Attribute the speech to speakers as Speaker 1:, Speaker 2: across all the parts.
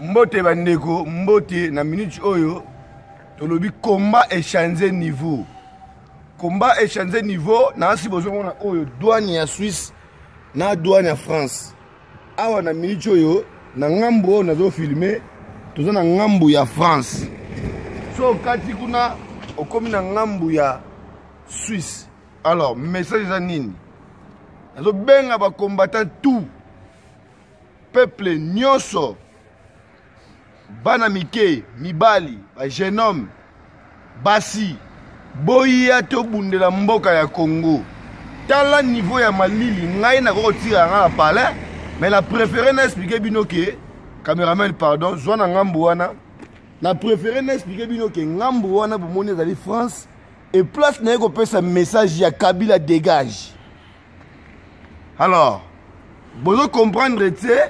Speaker 1: Mbote bandeko, mbote na minute oyo tolobi combat echange niveau. Combat echange niveau na asi bozomona oyo douane ya Suisse na douane ya France. Awa na minute oyo na ngambu oyo nazo filmer toza na ngambu ya France. So okati kuna okomi na ngambu ya Suisse. Alors message eza nini? Nazobenga ba combattants tout peuple nyonso bana mike mibali ba jeune homme basi boya tobundela mboka ya congo tala niveau ya malili ngai nakoki kotika yanga na palais mais na préféré na explike bino ke cameraman pardon zwa na ngambo wana na préféré na explike bino ke ngambo wana bomoni ezali france et place naye kopesa message ya kabila dégage Alors, bozo comprendre te,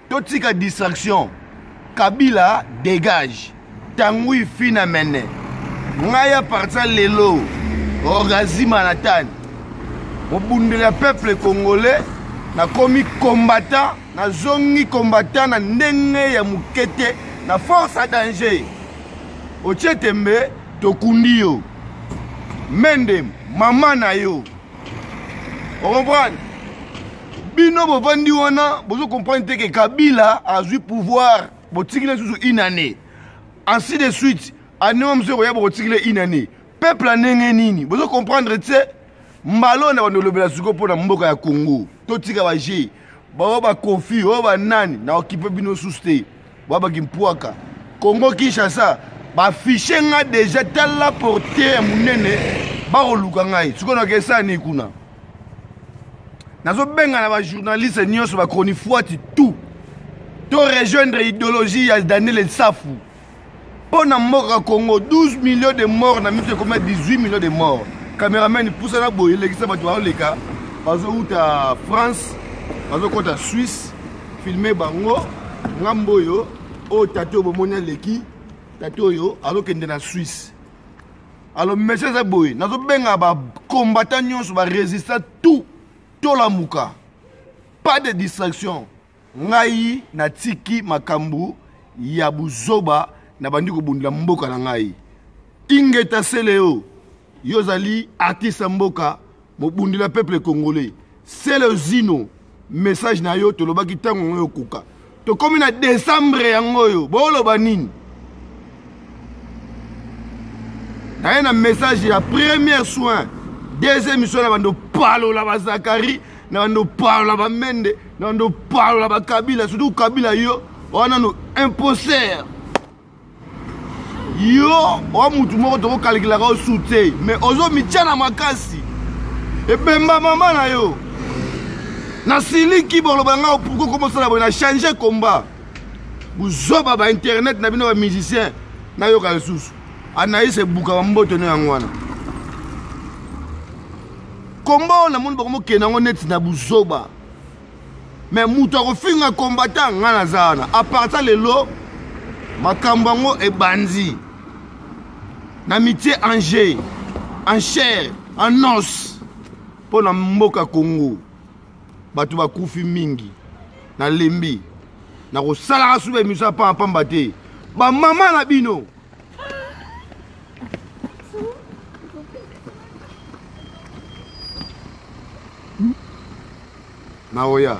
Speaker 1: totika distraction. Kabila dégage. Tangui fina mene. Ngai à partir lelo, orgasme Nathan. Mobundeli ya peuple congolais, nakomi combattant, nazongi combattant na ndenge ya moke te, na force à danger. Otie tembe, tokundi yo. Mende, mama na yo. Ocomprendre? Bino bovandi wana bozo comprendre te ke Kabila azwi pouvoir botikile lisusu une année. Ainsi de suite, année oyo mosusu ekoya bokotikile une année. Peuple ya ndenge nini? Bozo comprendre te? Mbala oyo na bando olobela sikoyo mpo na mboka ya Congo. Totika ba jeu. Baoyo ba Koffi, oyo ba nani, na okipe bino susu te. Ba kimpwaka. Congo Kinshasa, ba fiche nga deja tala porte ya munene bakoluka ngai. Sikoyo nakesala nini kuna? Nazobenga na ba journaliste nyonso ba chronifuati tout. To rejoindre idéologie ya Daniel Nsafu. Mpo na mboka Congo 12 millions de morts na miso ekomi 18 millions de morts. Cameraman pusana boye elekisa bato baoleka bazowuta France bazokota Suisse filme bango ngambo oyo oyo tata oyo bomoni aleki tata oyo azokende na Suisse. Alors message eza boye nazobenga ba combattant nyonso ba résistant tout tolamuka pas de distraction. Ngai natiki makambo ya buzoba nabandi kobundela mboka na ngai. Ingeta Celeo, yo ozali artiste ya mboka, mobundela peuple congolais. Celeo Zino, message na yo tolobaki ntango yango ekoka. Tokomi na décembre yango oyo, boloba nini? Naye na message ya premier soin, deuxième soin na bando palola ba Zakari, na bando palola ba Mende, na bando palola ba Kabila, surtout Kabila yo wana nanu imposteur. Yo oa mutu moko tokokalikilaka yo su te, mais ozomitya na makasi ebemba mama na yo. Nasiliki boloba nga pourquoi komosala boye na changer combat. Buzoba ba internet na bino ba musicien nayoka lisusu Anaïs ebuka ba mboto no yango wana komba oyo namoni bakomokende yango neti na buzoba me moto akofinga combattant ngai naza wana a partir lelo makambo yango ebandi na mitie en jeu en chair en os mpo na mboka Congo bato bakufi mingi nalembi nakosalaka suba emission ya pamba pamba te bamama na bino naoya.